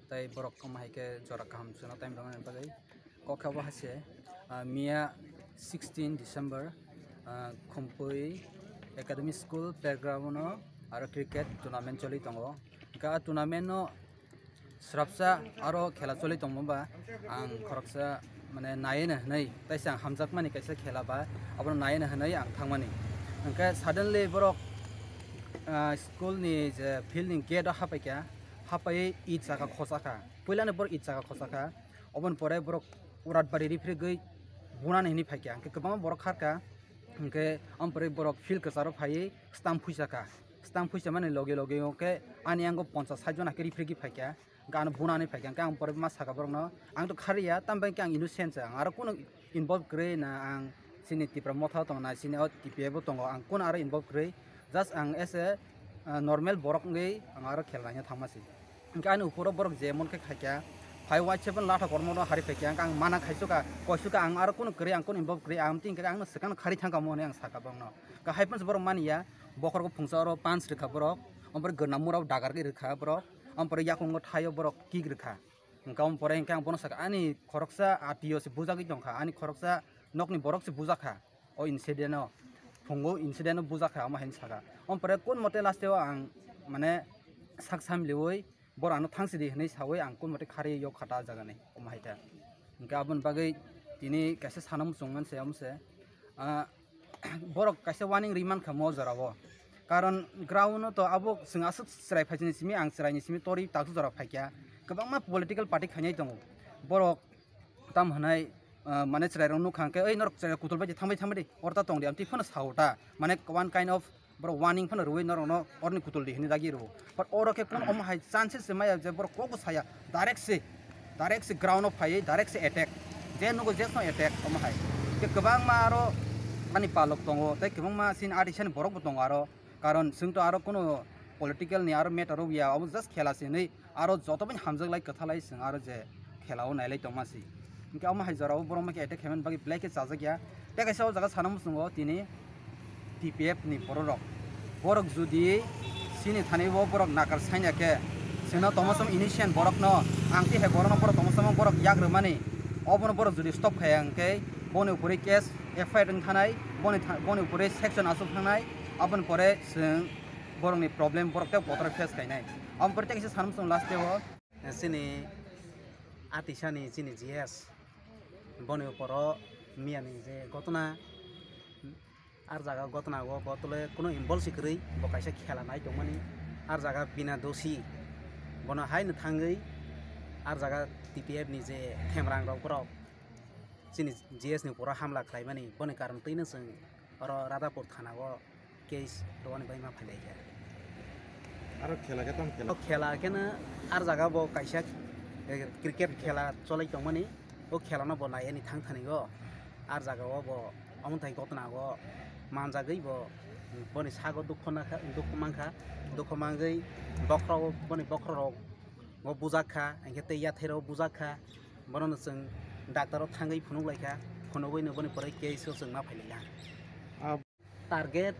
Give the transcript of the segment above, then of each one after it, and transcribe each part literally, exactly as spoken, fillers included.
Tai borok wng hai khe jora kaham chwngno time rwmani bagwi. Kok khe bo hai se, ah, miya sixteen December, ah, Khumpui Academy School playground-o aro cricket tournament choli tongo. Hwnkhe a tournament-o srapsa aro khela choli tongma ba ang khoroksa mane naiye na hwnwi, taisa ang hamjakmani kaisa khela ba abono naiye na hwnwi ang thangmani. Hwnkhe suddenly borok, ah, school-ni je field-ni gate-o hapaikha, hapaiwi it saka khosakha. Puilani borok it saka khosakha. Oboni pore borok urat bari riphregwi bunani hwnwi phaikha. Hwnkhe kwbangma borok kharkha. Hwnkhe aboni pore borok field kwcharo phaiwi stamp phuisakha. Stamp phuisamani loge loge hwnkhe ani yango ponchas sait jon hakhe riphregwi phaikha. Hwnkhe ano bunani phaikha. Hwnkhe ang pore ma sakha borokno, "Ang to kharliya, tamni bagwi khe ang innocent se. Ang aro kunu involve kwrwi na, ang chini Tipra Motha tongo na, chini o T P F o tongo, ang kunu aro involve kwrwi. Just ang as a, ah, normal borok wngwi ang aro khela naina thangma se." Hwnkhe ani uphuru borok je mon khe khaikha, phai waisa phano latha kormo no hari phaikha, hwnkhe ang mana khaisukha, koisukha, ang aro kunu kwrwi, ang kunu involve kwrwi, ang tini khe ang no swkang kharwi thangkha mo hwnwi ang sakha borokno. Hwnkhe hai phano borok maniya, bokhorok phungsa oro punch rwkha borok, aboni pore gwnam mura o dagar khe rwkha borok, aboni pore yakungo thaio borok kick rwkha. Hwnkhe aboni pore hwnkhe ang bono sakha, ani khoroksa atio se bujagwi tongkha, ani khoroksa nokni borok se bujakha. O incident o, phungo incident o bujakha, omo hai sakha. Omo pore kun mote last o ang mane sak samliui borok ano thang sidi hinui saui ang kun mote khari yok khata jaga ni omo hai ta. Hwnkhe aboni bagwi tini kaisa sana muchung man se omo se. Ah, borok kaisa warning ri mankha mo jora o. Karon ground o to abo chwng aswk chwrai phaisani simi ang chwraini simi tori taksu jora phaikha. Kwbangma political party khainai tongo. Borok tam hwnai, ah, mane chwrairok nukha hwnkhe, "Oi, norok chwrai kutul bai thangbai thangbai di, oro ta tong di," amtwi phano sao ta, mane one kind of borok warning phano rwui norokno oroni kutul di hwnwi dagi rwo. But oro khe kun omo hai chances se maya je borok kokbo saya, direct se, direct se ground o phaiwi direct se attack, je nugo je song attack omo hai. Khe kwbangma aro ani palok tongo, tei kwbangma chini adisani borokbo tongo aro. Karon chwng to aro kuno political ni aro matter o ya, obo just khela se hinwi aro joto bai hamjak lai kwtha lai chwng aro je khela o nailai tongma si. Hwnkhe omo hai jora o borok ma khe attack khaimani bagwi belai khe chajak ya. Tei kaisa o jaga sana muchungo tini T P F ni borok rok. Borok judi chini thani o borok nakar sanya khe chwngno tongma som innocent borok no ang tei hai borok no borok tongma som borok yak rwmani obono borok judi stop khaya hwnkhe boni upori case F I R wng thanai, boni tha-, boni upori section aswk thangnai, aboni pore chwng borokni problem borok tei kotor face khainai. Aboni pore tei kaisa sanmung chwng last o. Chini atisani chini G S boni uporo miyani je gotona, ar jaga gotona o bo tole kuno involve si kwrwi bo kaisa khela nai tongmani, ar jaga bina dosi bono haino thangwi ar jaga T P F ni je themrang rok borok chini G S ni uporo hamla khlaimani boni karon twino chwng oro Radhapur thana o case rwani bagwi ma phailaikha. Aro khela khe tamo khela? O khela kheno ar jaga bo kaisa, eh, cricket khela cholai tongmani, o khela no bo naiani thang thani o. Ar jaga o bo omothai gotna o manjagwi bo boni sago dukho nakha, dukho mankha, dukho mangwi bokhorok, boni bokhorok bo bujak kha, hinkhe tei yathai rok bujak kha. Bono no chwng doctor o thangwi phunuk lai kha, phunugwi no boni pore case o chwng ma phai lai kha. Ah. Target,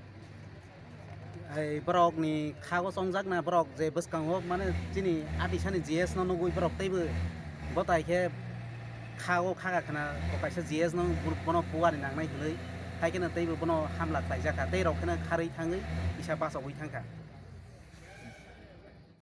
ei borok ni kha o chongjak na, borok je bwskango mane chini atisani G S no nugwi borok teibo botai khe kha o kha kha khna, o kaisa G S no bono puani nangnai hinwi, hai kheno teibo bono hamla khlaijak kha, tei rok kheno kharwi thangwi kisa bachogwi thang kha.